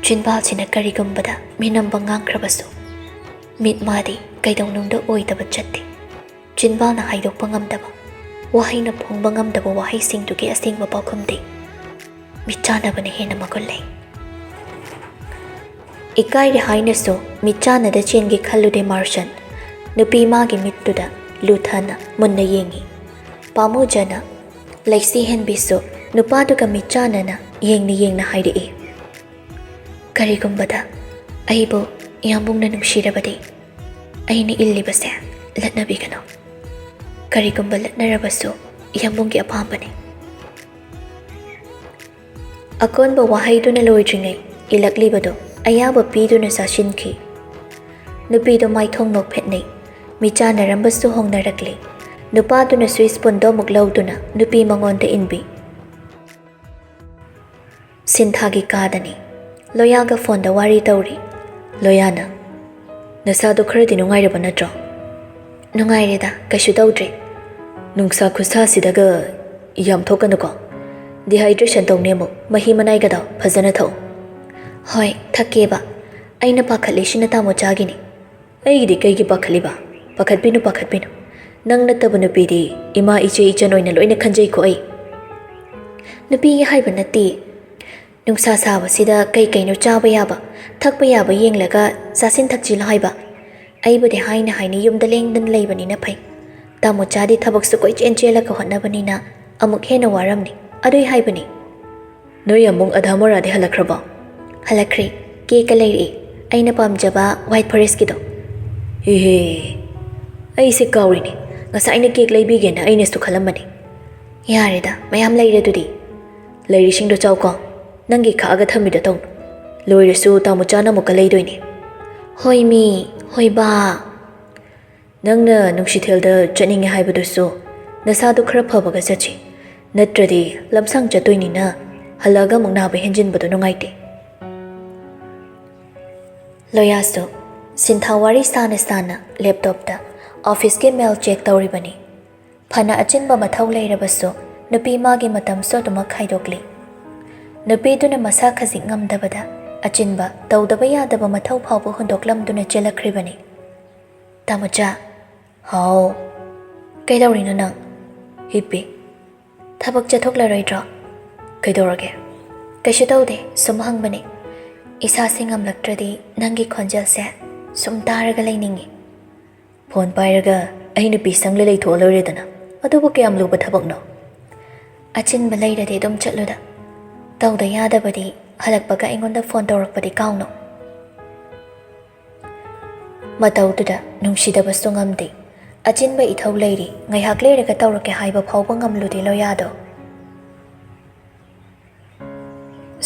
ꯆꯤꯟꯕꯥꯜꯁꯤꯅ ꯀꯔꯤꯒꯨꯝꯕꯗ ꯃꯤꯅꯝꯕ ꯉꯥꯡꯈ꯭ꯔꯕꯁꯨ, ꯃꯤꯠ ꯃꯥꯗꯤ ꯀꯩꯗꯧꯅꯨꯡꯗ ꯑꯣꯏꯗꯕ ꯆꯠꯇꯦ꯫ ꯆꯤꯟꯕꯥꯜꯅ ꯍꯥꯏꯗꯣꯛꯄ ꯉꯝꯗꯕ, ꯋꯥꯍꯩꯅ ꯐꯣꯡꯕ ꯉꯝꯗꯕ ꯋꯥꯍꯩꯁꯤꯡꯗꯨꯒꯤ ꯑꯁꯦꯡꯕ ꯄꯥꯎꯈꯨꯝꯗꯤ ꯃꯤꯠꯆꯥꯟꯅꯕꯅ ꯍꯦꯟꯅ ꯃꯒꯨꯟ ꯂꯩ꯫ ꯏꯀꯥꯏꯔꯦ ꯍꯥꯏꯅꯁꯨ ꯃꯤꯠꯆꯥꯟꯅꯗ ꯆꯦꯟꯒꯦ ꯈꯜꯂꯨꯗꯦ ꯃꯥꯔꯁꯟ꯫ ꯅꯨꯄꯤ ꯃꯥꯒꯤ ꯃꯤꯠꯇꯨꯗ ꯂꯨꯊꯅ ꯃꯨꯟꯅ ꯌꯦꯡꯉꯤ꯫ ꯄꯥꯃꯨꯖꯅ ꯂꯩꯁꯤ ꯍꯦꯟꯕꯤꯁꯨ ꯅꯨꯄꯥꯗꯨꯒ ꯃꯤꯠꯆꯥꯟꯅꯅ ꯌꯦꯡꯅ ꯌꯦꯡꯅ ꯍꯥꯏꯔꯛꯏ, "ꯀꯔꯤꯒꯨꯝꯕꯗ ꯑꯩꯕꯨ ꯏꯌꯥꯝꯕꯨꯡꯅ ꯅꯨꯡꯁꯤꯔꯕꯗꯤ ꯑꯩꯅ ꯏꯜꯂꯤꯕꯁꯦ ꯂꯠꯅꯕꯤꯒꯅꯨ꯫ ꯀꯔꯤꯒꯨꯝꯕ ꯂꯠꯅꯔꯕꯁꯨ ꯏꯌꯥꯝꯕꯨꯡꯒꯤ ꯑꯄꯥꯝꯕꯅꯤ꯫" ꯑꯀꯣꯟꯕ ꯋꯥꯍꯩꯗꯨꯅ ꯂꯣꯏꯗ꯭ꯔꯤꯉꯩ ꯏꯜꯂꯛꯂꯤꯕꯗꯨ ꯑꯌꯥꯕ ꯄꯤꯗꯨꯅ ꯆꯥꯁꯤꯟꯈꯤ꯫ ꯅꯨꯄꯤꯗꯣ ꯃꯥꯏꯊꯣꯡ ꯅꯣꯛꯐꯦꯠꯅꯩ꯫ ꯃꯤꯆꯥꯟꯅꯔꯝꯕꯁꯨ ꯍꯣꯡꯅꯔꯛꯂꯦ꯫ ꯅꯨꯄꯥꯗꯨꯅ ꯁ꯭ꯋꯤꯁ ꯄꯨꯟꯗꯣ ꯑꯃꯨꯛ ꯂꯧꯗꯨꯅ ꯅꯨꯄꯤ ꯃꯉꯣꯟꯗ ꯏꯟꯕꯤ꯫ ꯁꯤꯟꯊꯥꯒꯤ ꯀꯥꯗꯅꯤ꯫ ꯂꯣꯌꯥꯒ ꯐꯣꯟꯗ ꯋꯥꯔꯤ ꯇꯧꯔꯤ꯫ ꯂꯣꯌꯥꯅ, "ꯅꯁꯥꯗꯣ ꯈꯔꯗꯤ ꯅꯨꯡꯉꯥꯏꯔꯕ ꯅꯠꯇ꯭ꯔꯣ?" "ꯅꯨꯡꯉꯥꯏꯔꯦꯗ, ꯀꯩꯁꯨ ꯇꯧꯗ꯭ꯔꯦ꯫" "ꯅꯨꯡꯁꯥ ꯈꯨꯠꯁꯥꯁꯤꯗꯒ ꯌꯥꯝ ꯊꯣꯛꯀꯅꯨꯀꯣ꯫ ꯗꯤꯍꯥꯏꯗ꯭ꯔꯦꯁꯟ ꯇꯧꯅꯤ ꯑꯃꯨꯛ꯫ ꯃꯍꯤ ꯃꯅꯥꯏꯒꯗꯣ ꯐꯖꯅ ꯊꯛꯎ꯫" "ꯍꯣꯏ, ꯊꯛꯀꯦꯕ꯫ ꯑꯩꯅ ꯄꯥꯈꯠꯂꯤꯁꯤꯅ ꯇꯥꯃꯣꯆꯥꯒꯤꯅꯤ꯫" "ꯑꯩꯒꯤꯗꯤ ꯀꯩꯒꯤ ꯄꯥꯈꯠꯂꯤꯕ? ꯄꯥꯈꯠꯄꯤꯅꯨ, ꯄꯥꯈꯠꯄꯤꯅꯨ꯫ ꯅꯪ ꯅꯠꯇꯕ ꯅꯨꯄꯤꯗꯤ ꯏꯃꯥ, ꯏꯆꯦ, ꯏꯆꯟ ꯑꯣꯏꯅ ꯂꯣꯏꯅ ꯈꯟꯖꯩꯀꯣ ꯑꯩ꯫" "ꯅꯨꯄꯤꯒꯤ ꯍꯥꯏꯕ ꯅꯠꯇꯦ꯫ ꯅꯨꯡꯁꯥ ꯁꯥꯕꯁꯤꯗ ꯀꯩ ꯀꯩꯅꯣ ꯆꯥꯕ ꯌꯥꯕ, ꯊꯛꯄ ꯌꯥꯕ ꯌꯦꯡꯂꯒ ꯆꯥꯁꯤꯟ ꯊꯛꯁꯤꯜꯂꯣ ꯍꯥꯏꯕ꯫ ꯑꯩꯕꯨꯗꯤ ꯍꯥꯏꯅ ꯍꯥꯏꯅ ꯌꯨꯝꯗ ꯂꯦꯡꯗꯅ ꯂꯩꯕꯅꯤꯅ ꯐꯩ꯫ ꯇꯥꯃꯣꯆꯥꯗꯤ ꯊꯕꯛꯁꯨ ꯀꯣꯏꯆꯦꯟ ꯆꯦꯜꯂꯒ ꯍꯣꯠꯅꯕꯅꯤꯅ ꯑꯃꯨꯛ ꯍꯦꯟꯅ ꯋꯥꯔꯝꯅꯤ꯫ ꯑꯗꯨꯏ ꯍꯥꯏꯕꯅꯤ꯫" "ꯅꯣꯏ ꯑꯃꯨꯛ ꯑꯙꯥ ꯃꯣꯔꯥꯗꯤ ꯍꯜꯂꯛꯈ꯭ꯔꯕꯣ?" "ꯍꯜꯂꯛꯈ꯭ꯔꯦ꯫ ꯀꯦꯛꯀ ꯂꯩꯔꯛꯑꯦ꯫ ꯑꯩꯅ ꯄꯥꯝꯖꯕ ꯋꯥꯏꯠ ꯐꯣꯔꯦꯁꯀꯤꯗꯣ꯫" "ꯏꯍꯦ, ꯑꯩꯁꯦ ꯀꯥꯎꯔꯤꯅꯦ꯫ ꯉꯁꯥꯏꯅ ꯀꯦꯛ ꯂꯩꯕꯤꯒꯦꯅ ꯑꯩꯅꯁꯨ ꯈꯜꯂꯝꯕꯅꯦ꯫" "ꯌꯥꯔꯦꯗ, ꯃꯌꯥꯝ ꯂꯩꯔꯦ ꯑꯗꯨꯗꯤ꯫" "ꯂꯩꯔꯤꯁꯤꯡꯗꯣ ꯆꯥꯎꯀꯣ꯫ ꯅꯪꯒꯤ ꯈꯥꯛꯑꯒ ꯊꯝꯃꯤꯗꯣ ꯇꯧꯅꯨ꯫ ꯂꯣꯏꯔꯁꯨ ꯇꯥꯃꯣꯆꯥꯅ ꯑꯃꯨꯛꯀ ꯂꯩꯗꯣꯏꯅꯦ꯫" "ꯍꯣꯏ ꯃꯤ, ꯍꯣꯏ ꯕꯥ꯫" "ꯅꯪꯅ ꯅꯨꯡꯁꯤꯊꯦꯜꯗ ꯆꯠꯅꯤꯡꯉꯦ ꯍꯥꯏꯕꯗꯨꯁꯨ ꯅꯁꯥꯗꯨ ꯈꯔ ꯐꯕꯒ ꯆꯠꯁꯤ꯫ ꯅꯠꯇ꯭ꯔꯗꯤ ꯂꯝꯁꯥꯡ ꯆꯠꯇꯣꯏꯅꯤꯅ ꯍꯜꯂꯛꯑꯒ ꯑꯃꯨꯛ ꯅꯥꯕ ꯍꯦꯟꯖꯤꯟꯕꯗꯣ ꯅꯨꯡꯉꯥꯏꯇꯦ꯫" ꯂꯣꯌꯥꯁꯨ ꯁꯤꯟꯊꯥ ꯋꯥꯔꯤ ꯁꯥꯅ ꯁꯥꯅ ꯂꯦꯞꯇꯣꯞꯇ ꯑꯣꯐꯤꯁꯀꯤ ꯃꯦꯜ ꯆꯦꯛ ꯇꯧꯔꯤꯕꯅꯤ꯫ ꯐꯅ ꯑꯆꯤꯟꯕ ꯃꯊꯧ ꯂꯩꯔꯕꯁꯨ ꯅꯨꯄꯤ ꯃꯥꯒꯤ ꯃꯇꯝꯁꯨ ꯑꯗꯨꯃꯛ ꯈꯥꯏꯗꯣꯛꯂꯤ꯫ ꯅꯨꯄꯤꯗꯨꯅ ꯃꯁꯥ ꯈꯖꯤꯛ ꯉꯝꯗꯕꯗ ꯑꯆꯤꯟꯕ ꯇꯧꯗꯕ ꯌꯥꯗꯕ ꯃꯊꯧ ꯐꯥꯎꯕ ꯍꯨꯟꯗꯣꯛꯂꯝꯗꯨꯅ ꯆꯦꯜꯂꯛꯈ꯭ꯔꯤꯕꯅꯤ꯫ "ꯇꯥꯃꯣꯆꯥ꯫" "ꯍꯥꯎ꯫ ꯀꯩꯗꯧꯔꯤꯅꯣ ꯅꯪ?" "ꯍꯤꯞꯄꯤ꯫" "ꯊꯕꯛ ꯆꯠꯊꯣꯛꯂꯔꯣꯏꯗ꯭ꯔꯣ?" "ꯀꯩꯗꯧꯔꯒꯦ?" "ꯀꯩꯁꯨ ꯇꯧꯗꯦ, ꯁꯨꯝ ꯍꯪꯕꯅꯦ꯫ ꯏꯁꯥꯁꯦ ꯉꯝꯂꯛꯇ꯭ꯔꯗꯤ ꯅꯪꯒꯤ ꯈꯣꯟꯖꯦꯜꯁꯦ ꯁꯨꯝ ꯇꯥꯔꯒ ꯂꯩꯅꯤꯡꯉꯤ꯫" "ꯐꯣꯟ ꯄꯥꯏꯔꯒ ꯑꯩ ꯅꯨꯄꯤ ꯁꯪꯂ ꯂꯩꯊꯣꯛꯑ ꯂꯣꯏꯔꯦꯗꯅ꯫ ꯑꯗꯨꯕꯨ ꯀꯌꯥꯝ ꯂꯨꯕ ꯊꯕꯛꯅꯣ?" "ꯑꯆꯤꯟꯕ ꯂꯩꯔꯗꯤ ꯑꯗꯨꯝ ꯆꯠꯂꯨꯗ꯫ ꯇꯧꯗ ꯌꯥꯗꯕꯗꯤ ꯍꯜꯂꯛꯄꯒ ꯑꯩꯉꯣꯟꯗ ꯐꯣꯟ ꯇꯧꯔꯛꯄꯗꯤ ꯀꯥꯎꯅꯣ꯫" ꯃꯇꯧꯗꯨꯗ ꯅꯨꯡꯁꯤꯗꯕꯁꯨ ꯉꯝꯗꯦ꯫ ꯑꯆꯤꯟꯕ ꯏꯊꯧ ꯂꯩꯔꯤ, ꯉꯥꯏꯍꯥꯛ ꯂꯩꯔꯒ ꯇꯧꯔꯛꯀꯦ ꯍꯥꯏꯕ ꯐꯥꯎꯕ ꯉꯝꯂꯨꯗꯦ ꯂꯣꯌꯥꯗꯣ꯫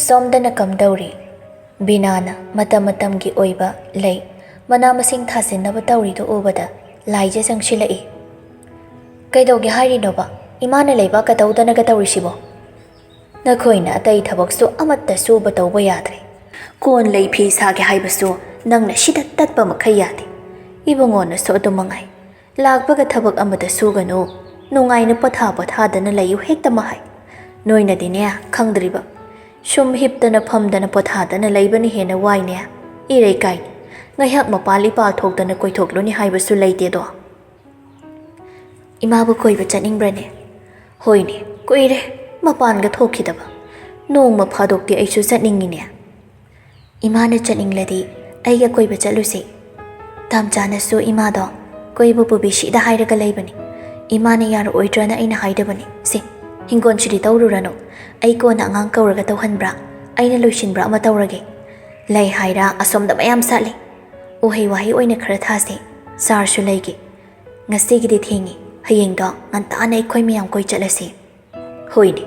ꯁꯣꯝꯗꯅ ꯀꯝꯗꯧꯔꯤ? ꯕꯤꯅꯥꯅ ꯃꯇꯝ ꯃꯇꯝꯒꯤ ꯑꯣꯏꯕ ꯂꯩ, ꯃꯅꯥ ꯃꯁꯤꯡ ꯊꯥꯖꯤꯟꯅꯕ ꯇꯧꯔꯤꯗꯨ ꯎꯕꯗ ꯂꯥꯏꯖ ꯆꯪꯁꯤꯜꯂꯛꯏ꯫ "ꯀꯩꯗꯧꯒꯦ ꯍꯥꯏꯔꯤꯅꯣꯕ? ꯏꯃꯥꯅ ꯂꯩꯕꯥꯛ ꯀꯗꯧꯗꯅꯒ ꯇꯧꯔꯤꯁꯤꯕꯣ? ꯅꯈꯣꯏꯅ ꯑꯇꯩ ꯊꯕꯛꯁꯨ ꯑꯃꯠꯇ ꯁꯨꯕ ꯇꯧꯕ ꯌꯥꯗ꯭ꯔꯦ꯫ ꯀꯣꯟ ꯂꯩ ꯐꯤ ꯁꯥꯒꯦ ꯍꯥꯏꯕꯁꯨ ꯅꯪꯅ ꯁꯤꯗ ꯇꯠꯄ ꯃꯈꯩ ꯌꯥꯗꯦ꯫ ꯏꯕꯨꯡꯉꯣꯅꯁꯨ ꯑꯗꯨ ꯃꯉꯥꯏ꯫ ꯂꯥꯛꯄꯒ ꯊꯕꯛ ꯑꯃꯠꯇ ꯁꯨꯒꯅꯨ, ꯅꯨꯡꯉꯥꯏꯅ ꯄꯣꯊꯥ ꯄꯣꯊꯥꯗꯅ ꯂꯩꯌꯨ ꯍꯦꯛꯇ ꯃꯍꯥꯏ꯫ ꯅꯣꯏꯅꯗꯤꯅꯦ ꯈꯪꯗ꯭ꯔꯤꯕ, ꯁꯨꯝ ꯍꯤꯞꯇꯅ ꯐꯝꯗꯅ ꯄꯣꯊꯥꯗꯅ ꯂꯩꯕꯅ ꯍꯦꯟꯅ ꯋꯥꯏꯅꯦ꯫ ꯏꯔꯩꯀꯥꯏꯅꯤ꯫ ꯉꯥꯏꯍꯥꯛ ꯃꯄꯥꯜ ꯏꯄꯥꯜ ꯊꯣꯛꯇꯅ ꯀꯣꯏꯊꯣꯛꯂꯨꯅꯤ ꯍꯥꯏꯕꯁꯨ ꯂꯩꯇꯦꯗꯣ꯫" "ꯏꯃꯥꯕꯨ ꯀꯣꯏꯕ ꯆꯠꯅꯤꯡꯕ꯭ꯔꯅꯦ?" "ꯍꯣꯏꯅꯦ, ꯀꯨꯏꯔꯦ ꯃꯄꯥꯟꯒ ꯊꯣꯛꯈꯤꯗꯕ꯫ ꯅꯣꯡꯃ ꯐꯥꯗꯣꯛꯇꯤ ꯑꯩꯁꯨ ꯆꯠꯅꯤꯡꯉꯤꯅꯦ꯫" "ꯏꯃꯥꯅ ꯆꯠꯅꯤꯡꯂꯗꯤ ꯑꯩꯒ ꯀꯣꯏꯕ ꯆꯠꯂꯨꯁꯦ꯫ ꯇꯥꯝꯆꯥꯅꯁꯨ ꯏꯃꯥꯗꯣ ꯀꯣꯏꯕ ꯄꯨꯕꯤꯁꯤꯗ ꯍꯥꯏꯔꯒ ꯂꯩꯕꯅꯤ꯫ ꯏꯃꯥꯅ ꯌꯥꯔꯛꯑꯣꯏꯗ꯭ꯔꯅ ꯑꯩꯅ ꯍꯥꯏꯗꯕꯅꯤ꯫ ꯁꯦ, ꯍꯤꯡꯒꯣꯜꯁꯤꯗꯤ ꯇꯧꯔꯨꯔꯅꯨ꯫ ꯑꯩ ꯀꯣꯟꯅ ꯑꯉꯥꯡ ꯀꯧꯔꯒ ꯇꯧꯍꯟꯕ꯭ꯔꯥ, ꯑꯩꯅ ꯂꯣꯏꯁꯤꯟꯕ꯭ꯔꯥ ꯑꯃ ꯇꯧꯔꯒꯦ꯫ ꯂꯩ ꯍꯥꯏꯔ ꯑꯁꯣꯝꯗ ꯃꯌꯥꯝ ꯁꯥꯠꯂꯤ꯫ ꯎꯍꯩ ꯋꯥꯍꯩ ꯑꯣꯏꯅ ꯈꯔ ꯊꯥꯁꯦ꯫ ꯆꯥꯔꯁꯨ ꯂꯩꯒꯦ꯫ ꯉꯁꯤꯒꯤꯗꯤ ꯊꯦꯡꯉꯤ꯫ ꯍꯌꯦꯡꯗꯣ ꯉꯟꯇꯥꯅ ꯑꯩꯈꯣꯏ ꯃꯌꯥꯝ ꯀꯣꯏ ꯆꯠꯂꯁꯤ꯫" "ꯍꯣꯏꯅꯦ,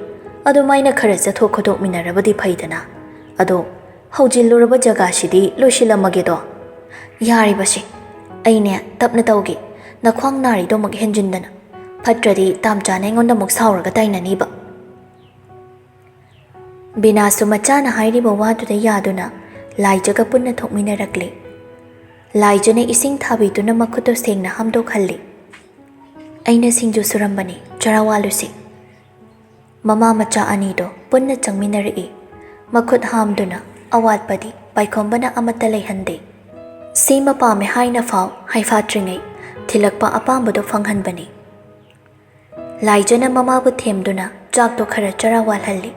ꯑꯗꯨꯃꯥꯏꯅ ꯈꯔ ꯆꯠꯊꯣꯛ ꯈꯣꯠꯇꯣꯛꯃꯤꯟꯅꯔꯕꯗꯤ ꯐꯩꯗꯅ꯫ ꯑꯗꯣ ꯍꯧꯖꯤꯜꯂꯨꯔꯕ ꯖꯒꯥꯁꯤꯗꯤ ꯂꯣꯏꯁꯤꯜꯂꯝꯃꯒꯦꯗꯣ꯫" "ꯌꯥꯔꯤꯕꯁꯦ, ꯑꯩꯅꯦ ꯇꯞꯅ ꯇꯧꯒꯦ꯫ ꯅꯈ꯭ꯋꯥꯡ ꯅꯥꯔꯤꯗꯣ ꯑꯃꯨꯛ ꯍꯦꯟꯖꯤꯟꯗꯅ꯫ ꯐꯠꯇ꯭ꯔꯗꯤ ꯇꯥꯝꯆꯥꯅ ꯑꯩꯉꯣꯟꯗ ꯑꯃꯨꯛ ꯁꯥꯎꯔꯒ ꯇꯥꯏꯅꯅꯤꯕ꯫" ꯕꯤꯅꯥꯁꯨ ꯃꯆꯥꯅ ꯍꯥꯏꯔꯤꯕ ꯋꯥꯗꯨꯗ ꯌꯥꯗꯨꯅ ꯂꯥꯏꯖꯒ ꯄꯨꯟꯅ ꯊꯣꯛꯃꯤꯟꯅꯔꯛꯂꯦ꯫ ꯂꯥꯏꯖꯅ ꯏꯁꯤꯡ ꯊꯥꯕꯤꯗꯨꯅ ꯃꯈꯨꯠꯇꯣ ꯁꯦꯡꯅ ꯍꯥꯝꯗꯣꯛꯍꯜꯂꯤ꯫ "ꯑꯩꯅ ꯁꯤꯡꯖꯨ ꯁꯨꯔꯝꯕꯅꯤ, ꯆꯔꯥ ꯋꯥꯜꯂꯨꯁꯤ꯫" ꯃꯃꯥ ꯃꯆꯥ ꯑꯅꯤꯗꯣ ꯄꯨꯟꯅ ꯆꯪꯃꯤꯟꯅꯔꯛꯏ꯫ ꯃꯈꯨꯠ ꯍꯥꯝꯗꯨꯅ ꯑꯋꯥꯠꯄꯗꯤ ꯄꯥꯏꯈꯣꯝꯕꯅ ꯑꯃꯠꯇ ꯂꯩꯍꯟꯗꯦ꯫ ꯁꯤꯃ ꯄꯥꯝꯃꯦ ꯍꯥꯏꯅ ꯐꯥꯎ ꯍꯥꯏꯐꯥꯠꯇ꯭ꯔꯤꯉꯩ ꯊꯤꯜꯂꯛꯄ ꯑꯄꯥꯝꯕꯗꯣ ꯐꯪꯍꯟꯕꯅꯤ꯫ ꯂꯥꯏꯖꯅ ꯃꯃꯥꯕꯨ ꯊꯦꯝꯗꯨꯅ ꯆꯥꯛꯇꯣ ꯈꯔ ꯆꯔꯥ ꯋꯥꯜꯍꯜꯂꯤ꯫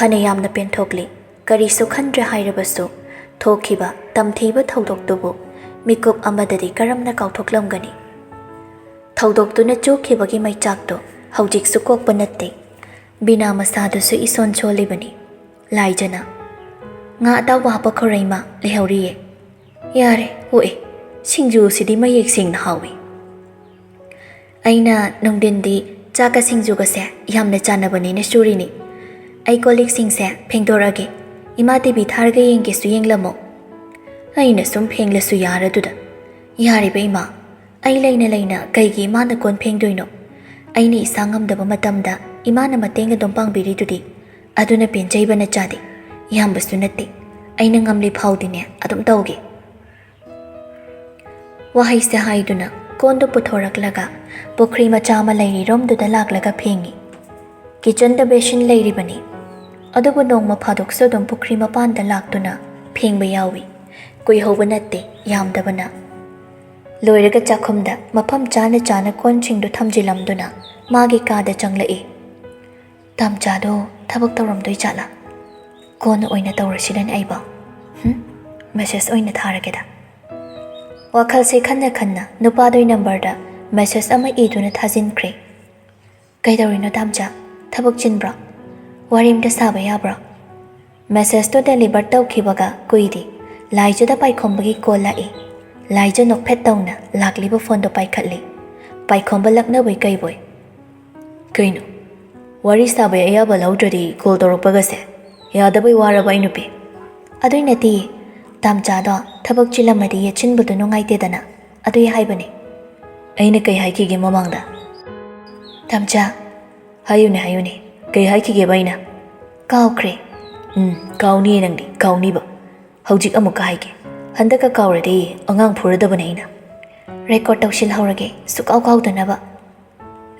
ꯐꯅ ꯌꯥꯝꯅ ꯄꯦꯟꯊꯣꯛꯂꯤ꯫ ꯀꯔꯤꯁꯨ ꯈꯟꯗ꯭ꯔꯦ ꯍꯥꯏꯔꯕꯁꯨ ꯊꯣꯛꯈꯤꯕ ꯇꯝꯊꯤꯕ ꯊꯧꯗꯣꯛꯇꯨꯕꯨ ꯃꯤꯀꯨꯞ ꯑꯃꯗꯗꯤ ꯀꯔꯝꯅ ꯀꯥꯎꯊꯣꯛꯂꯝꯒꯅꯤ? ꯊꯧꯗꯣꯛꯇꯨꯅ ꯆꯨꯈꯤꯕꯒꯤ ꯃꯩꯆꯥꯛꯇꯣ ꯍꯧꯖꯤꯛꯁꯨ ꯀꯣꯛꯄ ꯅꯠꯇꯦ꯫ ꯕꯤꯅꯥ ꯃꯁꯥꯗꯨꯁꯨ ꯏꯁꯣꯟ ꯁꯣꯜꯂꯤꯕꯅꯤ꯫ ꯂꯥꯏꯖꯅ, "ꯉꯥ ꯑꯇꯥꯎꯕ ꯍꯥꯞꯄꯛꯈ꯭ꯔꯣ ꯏꯃꯥ, ꯂꯩꯍꯧꯔꯤꯌꯦ꯫" "ꯌꯥꯔꯦ, ꯑꯣꯛꯑꯦ, ꯁꯤꯡꯖꯨꯁꯤꯗꯤ ꯃꯌꯦꯛ ꯁꯦꯡꯅ ꯍꯥꯎꯏ꯫ ꯑꯩꯅ ꯅꯨꯡꯊꯤꯟꯗꯤ ꯆꯥꯛꯀ ꯁꯤꯡꯖꯨꯒꯁꯦ ꯌꯥꯝꯅ ꯆꯥꯟꯅꯕꯅꯦꯅ ꯁꯨꯔꯤꯅꯤ꯫ ꯑꯩ ꯀꯣꯜ ꯂꯤꯛꯁꯤꯡꯁꯦ ꯐꯦꯡꯗꯣꯔꯛꯑꯒꯦ꯫ ꯏꯃꯥ ꯇꯤ ꯚꯤ ꯊꯥꯔꯒ ꯌꯦꯡꯒꯦꯁꯨ ꯌꯦꯡꯂꯝꯃꯣ꯫" ꯑꯩꯅ ꯁꯨꯝ ꯐꯦꯡꯂꯁꯨ ꯌꯥꯔꯗꯨꯗ꯫ ꯌꯥꯔꯤꯕ ꯏꯃꯥ, ꯑꯩ ꯂꯩꯅ ꯂꯩꯅ ꯀꯩꯒꯤ ꯏꯃꯥꯅ ꯀꯣꯟ ꯐꯦꯡꯗꯣꯏꯅꯣ? ꯑꯩꯅ ꯏꯁꯥ ꯉꯝꯗꯕ ꯃꯇꯝꯗ ꯏꯃꯥꯅ ꯃꯇꯦꯡ ꯑꯗꯨꯝ ꯄꯥꯡꯕꯤꯔꯤꯗꯨꯗꯤ꯫ ꯑꯗꯨꯅ ꯄꯦꯟꯖꯩꯕ ꯅꯆꯥꯗꯤ꯫ ꯌꯥꯝꯕꯁꯨ ꯅꯠꯇꯦ꯫ ꯑꯩꯅ ꯉꯝꯂꯤ ꯐꯥꯎꯗꯤꯅꯦ ꯑꯗꯨꯝ ꯇꯧꯒꯦ꯫ ꯋꯥꯍꯩꯁꯦ ꯍꯥꯏꯗꯨꯅ ꯀꯣꯟꯗꯨ ꯄꯨꯊꯣꯔꯛꯂꯒ ꯄꯨꯈ꯭ꯔꯤ ꯃꯆꯥ ꯑꯃ ꯂꯩꯔꯤꯔꯣꯝꯗꯨꯗ ꯂꯥꯛꯂꯒ ꯐꯦꯡꯉꯤ꯫ ꯀꯤꯆꯟꯗ ꯕꯦꯁꯤꯟ ꯂꯩꯔꯤꯕꯅꯤ꯫ ꯑꯗꯨꯕꯨ ꯅꯣꯡꯃ ꯐꯥꯗꯣꯛꯁꯨ ꯑꯗꯨꯝ ꯄꯨꯈ꯭ꯔꯤ ꯃꯄꯥꯟꯗ ꯂꯥꯛꯇꯨꯅ ꯐꯦꯡꯕ ꯌꯥꯎꯏ꯫ ꯀꯨꯏꯍꯧꯕ ꯅꯠꯇꯦ, ꯌꯥꯝꯗꯕꯅ꯫ ꯂꯣꯏꯔꯒ ꯆꯥꯛꯈꯨꯝꯗ ꯃꯐꯝ ꯆꯥꯅ ꯆꯥꯅ ꯀꯣꯟꯁꯤꯡꯗꯨ ꯊꯝꯖꯤꯜꯂꯝꯗꯨꯅ ꯃꯥꯒꯤ ꯀꯥꯗ ꯆꯪꯂꯛꯏ꯫ "ꯇꯥꯝꯆꯥꯗꯣ ꯊꯕꯛ ꯇꯧꯔꯝꯗꯣꯏ ꯖꯥꯠꯂꯥ? ꯀꯣꯟꯅ ꯑꯣꯏꯅ ꯇꯧꯔꯁꯤꯔꯅꯦ ꯑꯩꯕꯣ꯫ ꯍꯨꯝ, ꯃꯦꯁꯦꯖ ꯑꯣꯏꯅ ꯊꯥꯔꯒꯦꯗ"꯫ ꯋꯥꯈꯜꯁꯦ ꯈꯟꯅ ꯈꯟꯅ ꯅꯨꯄꯥꯗꯨꯒꯤ ꯅꯝꯕꯔꯗ ꯃꯦꯁꯦꯖ ꯑꯃ ꯏꯗꯨꯅ ꯊꯥꯖꯤꯟꯈ꯭ꯔꯦ꯫ "ꯀꯩꯗꯧꯔꯤꯅꯣ ꯇꯥꯝꯆꯥ? ꯊꯕꯛ ꯆꯤꯟꯕ꯭ꯔꯣ? ꯋꯥꯔꯤ ꯑꯝꯇ ꯁꯥꯕ ꯌꯥꯕ꯭ꯔꯣ?" ꯃꯦꯁꯦꯖꯇꯣ ꯗꯦꯂꯤꯚꯔ ꯇꯧꯈꯤꯕꯒ ꯀꯨꯏꯗꯦ, ꯂꯥꯏꯖꯗ ꯄꯥꯏꯈꯣꯝꯕꯒꯤ ꯀꯣꯜ ꯂꯥꯛꯏ꯫ ꯂꯥꯏꯖ ꯅꯣꯛꯐꯦꯠ ꯇꯧꯅ ꯂꯥꯛꯂꯤꯕ ꯐꯣꯟꯗꯣ ꯄꯥꯏꯈꯠꯂꯤ꯫ ꯄꯥꯏꯈꯣꯝꯕ ꯂꯛꯅꯕꯣꯏ ꯀꯩꯕꯣꯏ꯫ "ꯀꯩꯅꯣ? ꯋꯥꯔꯤ ꯁꯥꯕꯩ ꯑꯌꯥꯕ ꯂꯧꯗ꯭ꯔꯗꯤ ꯀꯣꯜ ꯇꯧꯔꯛꯄꯒꯁꯦ? ꯌꯥꯗꯕꯩ ꯋꯥꯔꯕ ꯑꯩ ꯅꯨꯄꯤ?" "ꯑꯗꯨꯏ ꯅꯠꯇꯦ, ꯇꯥꯝꯆꯥꯗꯣ ꯊꯕꯛ ꯆꯤꯜꯂꯝꯃꯗꯤ ꯌꯦꯠꯁꯤꯟꯕꯗꯣ ꯅꯨꯡꯉꯥꯏꯇꯦꯗꯅ, ꯑꯗꯨꯏ ꯍꯥꯏꯕꯅꯦ"꯫ "ꯑꯩꯅ ꯀꯩ ꯍꯥꯏꯈꯤꯒꯦ ꯃꯃꯥꯡꯗ?" "ꯇꯥꯝꯆꯥ"꯫ "ꯍꯥꯏꯌꯨꯅꯦ, ꯍꯥꯏꯌꯨꯅꯦ, ꯀꯩ ꯍꯥꯏꯈꯤꯒꯦꯕ ꯑꯩꯅ?" "ꯀꯥꯎꯈ꯭ꯔꯦ"꯫ "ꯎꯝ, ꯀꯥꯎꯅꯤꯌꯦ ꯅꯪꯗꯤ, ꯀꯥꯎꯅꯤꯕ꯫ ꯍꯧꯖꯤꯛ ꯑꯃꯨꯛꯀ ꯍꯥꯏꯒꯦ꯫ ꯍꯟꯗꯛꯀ ꯀꯥꯎꯔꯗꯤ ꯑꯉꯥꯡ ꯐꯨꯔꯗꯕꯅꯦ ꯑꯩꯅ"꯫ "ꯔꯦꯀꯣꯔꯗ ꯇꯧꯁꯤꯜꯍꯧꯔꯒꯦ, ꯁꯨꯀꯥꯎ ꯀꯥꯎꯗꯅꯕ"꯫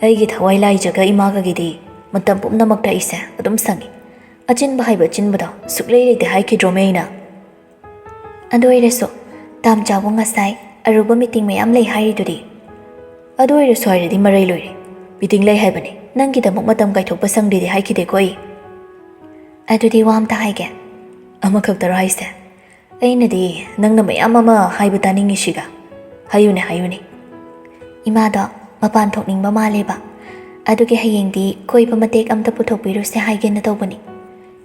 "ꯑꯩꯒꯤ ꯊꯋꯥꯏ ꯂꯥꯏꯖꯒ ꯏꯃꯥꯒꯒꯤꯗꯤ ꯃꯇꯝ ꯄꯨꯝꯅꯃꯛꯇ ꯑꯩꯁꯦ ꯑꯗꯨꯝ ꯁꯪꯉꯤ꯫ ꯑꯆꯤꯟꯕ ꯍꯥꯏꯕ ꯑꯆꯤꯟꯕꯗꯣ ꯁꯨꯛꯂꯩ ꯂꯩꯇꯦ ꯍꯥꯏꯈꯤꯗ꯭ꯔꯣꯃꯦ ꯑꯩꯅ?" "ꯑꯗꯨ ꯑꯣꯏꯔꯁꯨ ꯇꯥꯝꯆꯥꯕꯨ ꯉꯁꯥꯏ ꯑꯔꯨꯕ ꯃꯤꯇꯤꯡ ꯃꯌꯥꯝ ꯂꯩ ꯍꯥꯏꯔꯤꯗꯨꯗꯤ"꯫ "ꯑꯗꯨ ꯑꯣꯏꯔꯁꯨ ꯍꯥꯏꯔꯗꯤ ꯃꯔꯩ ꯂꯣꯏꯔꯦ꯫ ꯃꯤꯇꯤꯡ ꯂꯩ ꯍꯥꯏꯕꯅꯤ, ꯅꯪꯒꯤꯗꯃꯛ ꯃꯇꯝ ꯀꯥꯏꯊꯣꯛꯄ ꯁꯪꯗꯦꯗꯤ ꯍꯥꯏꯈꯤꯗꯦꯀꯣ ꯑꯩ?" "ꯑꯗꯨꯗꯤ ꯋꯥ ꯑꯝꯇ ꯍꯥꯏꯒꯦ"꯫ "ꯑꯃꯈꯛꯇꯔꯣ ꯍꯥꯏꯁꯦ? ꯑꯩꯅꯗꯤ ꯅꯪꯅ ꯃꯌꯥꯝ ꯑꯃ ꯍꯥꯏꯕ ꯇꯥꯅꯤꯡꯉꯤꯁꯤꯒ"꯫ "ꯍꯥꯏꯌꯨꯅꯦ, ꯍꯥꯏꯌꯨꯅꯦ"꯫ "ꯏꯃꯥꯗꯣ ꯃꯄꯥꯟ ꯊꯣꯛꯅꯤꯡꯕ ꯃꯥꯜꯂꯦꯕ꯫ ꯑꯗꯨꯒꯤ ꯍꯌꯦꯡꯗꯤ ꯀꯣꯏꯕ ꯃꯇꯦꯛ ꯑꯝꯇ ꯄꯨꯊꯣꯛꯄꯤꯔꯨꯁꯦ ꯍꯥꯏꯒꯦꯅ ꯇꯧꯕꯅꯤ꯫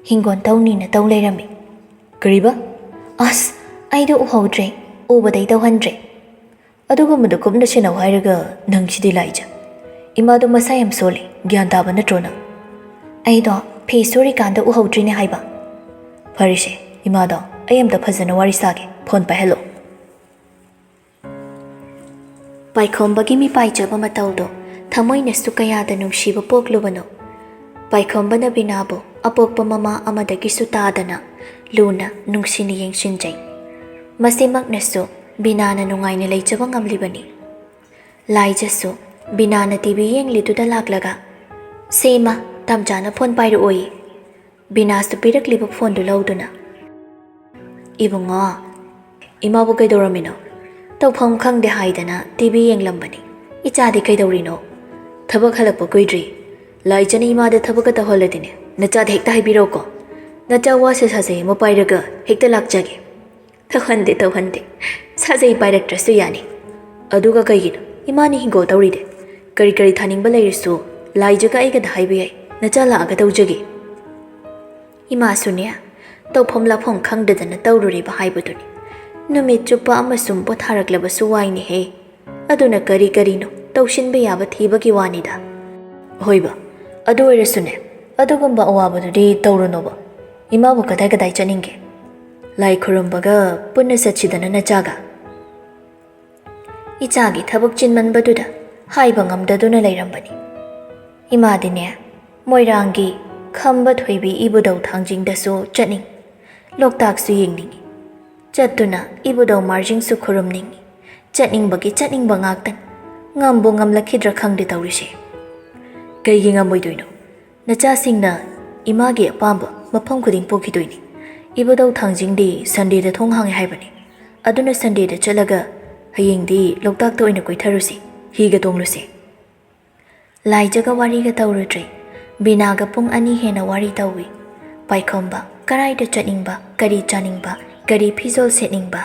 ꯍꯤꯡꯒꯣꯟ ꯇꯧꯅꯤꯅ ꯇꯧ ꯂꯩꯔꯝꯃꯤ"꯫ "ꯀꯔꯤꯕ?" "ꯑꯁ, ꯑꯩꯗꯣ ꯎꯍꯧꯗ꯭ꯔꯦ, ꯎꯕꯗꯩ ꯇꯧꯍꯟꯗ꯭ꯔꯦ"꯫ "ꯑꯗꯨꯒꯨꯝꯕꯗꯣ ꯀꯨꯞꯅ ꯁꯦꯟꯅꯧ ꯍꯥꯏꯔꯒ ꯅꯪꯁꯤꯗꯤ ꯂꯥꯏꯖ꯫ ꯏꯃꯥꯗꯣ ꯃꯁꯥ ꯌꯥꯝ ꯁꯣꯜꯂꯤ, ꯒ꯭ꯌꯥꯟ ꯇꯥꯕ ꯅꯠꯇ꯭ꯔꯣ ꯅꯪ?" "ꯑꯩꯗꯣ ꯐꯤ ꯁꯨꯔꯤꯀꯥꯟꯗ ꯎꯍꯧꯗ꯭ꯔꯤꯅꯦ ꯍꯥꯏꯕ"꯫ "ꯐꯔꯦꯁꯦ, ꯏꯃꯥꯗꯣ ꯑꯩ ꯑꯝꯇ ꯐꯖꯅ ꯋꯥꯔꯤ ꯁꯥꯒꯦ"꯫ ꯐꯣꯟ ꯄꯥꯏꯍꯜꯂꯣ꯫ ꯄꯥꯏꯈꯣꯝꯕꯒꯤ ꯃꯤꯄꯥꯏꯖꯕ ꯃꯇꯧꯗꯣ ꯊꯃꯣꯏꯅꯁꯨ ꯀꯌꯥꯗ ꯅꯨꯡꯁꯤꯕ ꯄꯣꯛꯂꯨꯕꯅꯣ꯫ ꯄꯥꯏꯈꯣꯝꯕꯅ ꯕꯤꯅꯥꯕꯨ ꯑꯄꯣꯛꯄ ꯃꯃꯥ ꯑꯃꯗꯒꯤꯁꯨ ꯇꯥꯗꯅ ꯂꯨꯅ ꯅꯨꯡꯁꯤꯅ ꯌꯦꯡꯁꯤꯟꯖꯩ꯫ ꯃꯁꯤꯃꯛꯅꯁꯨ ꯕꯤꯅꯥꯅ ꯅꯨꯡꯉꯥꯏꯅ ꯂꯩꯖꯕ ꯉꯝꯂꯤꯕꯅꯤ꯫ ꯂꯥꯏꯖꯁꯨ ꯕꯤꯅꯥꯅ ꯇꯤ ꯚꯤ ꯌꯦꯡꯂꯤꯗꯨꯗ ꯂꯥꯛꯂꯒ, "ꯁꯦ ꯏꯃꯥ, ꯇꯥꯝꯆꯥꯅ ꯐꯣꯟ ꯄꯥꯏꯔꯛꯑꯣꯌꯦ꯫" ꯕꯤꯅꯥꯁꯨ ꯄꯤꯔꯛꯂꯤꯕ ꯐꯣꯟꯗꯨ ꯂꯧꯗꯨꯅ, "ꯏꯕꯨꯡꯉꯣ, ꯏꯃꯥꯕꯨ ꯀꯩꯗꯧꯔꯝꯃꯤꯅꯣ?" "ꯇꯧꯐꯝ ꯈꯪꯗꯦ ꯍꯥꯏꯗꯅ ꯇꯤ ꯚꯤ ꯌꯦꯡꯂꯝꯕꯅꯤ꯫ ꯏꯆꯥꯗꯤ ꯀꯩꯗꯧꯔꯤꯅꯣ?" "ꯊꯕꯛ ꯍꯜꯂꯛꯄ ꯀꯨꯏꯗ꯭ꯔꯤ꯫ ꯂꯥꯏꯖꯅ ꯏꯃꯥꯗ ꯊꯕꯛꯀ ꯇꯧꯍꯜꯂꯗꯤꯅꯦ, ꯅꯆꯥꯗ ꯍꯦꯛꯇ ꯍꯥꯏꯕꯤꯔꯧꯀꯣ꯫ ꯅꯆꯥ ꯋꯥꯁꯦ ꯁꯥꯖꯩ ꯑꯃ ꯄꯥꯏꯔꯒ ꯍꯦꯛꯇ ꯂꯥꯛꯆꯒꯦ꯫" "ꯇꯧꯍꯟꯗꯦ, ꯇꯧꯍꯟꯗꯦ꯫ ꯁꯥꯖꯩ ꯄꯥꯏꯔꯛꯇ꯭ꯔꯁꯨ ꯌꯥꯅꯤ꯫ ꯑꯗꯨꯒ ꯀꯩꯒꯤꯅꯣ ꯏꯃꯥꯅ ꯍꯤꯡꯒꯣꯜ ꯇꯧꯔꯤꯗꯤ? ꯀꯔꯤ ꯀꯔꯤ ꯊꯥꯅꯤꯡꯕ ꯂꯩꯔꯁꯨ ꯂꯥꯏꯖꯒ ꯑꯩꯒꯗ ꯍꯥꯏꯕ ꯌꯥꯏ꯫ ꯅꯆꯥ ꯂꯥꯛꯑꯒ ꯇꯧꯖꯒꯦ꯫" ꯏꯃꯥꯁꯨꯅꯦ, ꯇꯧꯐꯝ ꯂꯥꯛꯐꯝ ꯈꯪꯗꯗꯅ ꯇꯧꯔꯨꯔꯤꯕ ꯍꯥꯏꯕꯗꯨꯅꯤ꯫ ꯅꯨꯃꯤꯠ ꯆꯨꯞꯄ ꯑꯃꯁꯨꯡ ꯄꯣꯊꯥꯔꯛꯂꯕꯁꯨ ꯋꯥꯏꯅꯦꯍꯦ꯫ ꯑꯗꯨꯅ ꯀꯔꯤ ꯀꯔꯤꯅꯣ ꯇꯧꯁꯤꯟꯕ ꯌꯥꯕ ꯊꯤꯕꯒꯤ ꯋꯥꯅꯤꯗ꯫ ꯍꯣꯏꯕ, ꯑꯗꯨ ꯑꯣꯏꯔꯁꯨꯅꯦ, ꯑꯗꯨꯒꯨꯝꯕ ꯑꯋꯥꯕꯗꯨꯗꯤ ꯇꯧꯔꯨꯅꯣꯕ꯫ ꯏꯃꯥꯕꯨ ꯀꯗꯥꯏ ꯀꯗꯥꯏ ꯆꯠꯅꯤꯡꯒꯦ? ꯂꯥꯏ ꯈꯨꯔꯨꯝꯕꯒ ꯄꯨꯟꯅ ꯆꯠꯁꯤꯗꯅ ꯅꯆꯥꯒ꯫ ꯏꯆꯥꯒꯤ ꯊꯕꯛ ꯆꯤꯟꯃꯟꯕꯗꯨꯗ ꯍꯥꯏꯕ ꯉꯝꯗꯗꯨꯅ ꯂꯩꯔꯝꯕꯅꯤ꯫ ꯏꯃꯥꯗꯤꯅꯦ, ꯃꯣꯏꯔꯥꯡꯒꯤ ꯈꯝꯕ ꯊꯣꯏꯕꯤ ꯏꯕꯨꯙꯧ ꯊꯥꯡꯖꯤꯡꯗꯁꯨ ꯆꯠꯅꯤꯡ, ꯂꯣꯛꯇꯥꯛꯁꯨ ꯌꯦꯡꯅꯤꯡꯏ꯫ ꯆꯠꯇꯨꯅ ꯏꯕꯨꯙꯧ ꯃꯥꯔꯖꯤꯡꯁꯨ ꯈꯨꯔꯨꯝꯅꯤꯡꯏ꯫ ꯆꯠꯅꯤꯡꯕꯒꯤ ꯆꯠꯅꯤꯡꯕ ꯉꯥꯛꯇꯅꯤ꯫ ꯉꯝꯕꯨ ꯉꯝꯂꯛꯈꯤꯗ꯭ꯔꯥ ꯈꯪꯗꯦ ꯇꯧꯔꯤꯁꯦ꯫ ꯀꯩꯒꯤ ꯉꯝꯃꯣꯏꯗꯣꯏꯅꯣ? ꯅꯆꯥꯁꯤꯡꯅ ꯏꯃꯥꯒꯤ ꯑꯄꯥꯝꯕ ꯃꯐꯝ ꯈꯨꯗꯤꯡ ꯄꯨꯈꯤꯗꯣꯏꯅꯤ꯫ ꯏꯕꯨꯙꯧ ꯊꯥꯡꯖꯤꯡꯗꯤ ꯁꯟꯗꯦꯗ ꯊꯣꯡ ꯍꯥꯡꯉꯦ ꯍꯥꯏꯕꯅꯤ꯫ ꯑꯗꯨꯅ ꯁꯟꯗꯦꯗ ꯆꯠꯂꯒ ꯍꯌꯦꯡꯗꯤ ꯂꯣꯛꯇꯥꯛꯇ ꯑꯣꯏꯅ ꯀꯣꯏꯊꯔꯨꯁꯤ, ꯍꯤꯒ ꯇꯣꯡꯂꯨꯁꯤ꯫ ꯂꯥꯏꯖꯒ ꯋꯥꯔꯤꯒ ꯇꯧꯔꯨꯗ꯭ꯔꯦ꯫ ꯕꯤꯅꯥꯒ ꯄꯨꯡ ꯑꯅꯤ ꯍꯦꯟꯅ ꯋꯥꯔꯤ ꯇꯧꯏ꯫ ꯄꯥꯏꯈꯣꯝꯕ, ꯀꯔꯥꯏꯗ ꯆꯠꯅꯤꯡꯕ, ꯀꯔꯤ ꯆꯥꯅꯤꯡꯕ, ꯀꯔꯤ ꯐꯤꯖꯣꯜ ꯁꯦꯠꯅꯤꯡꯕ?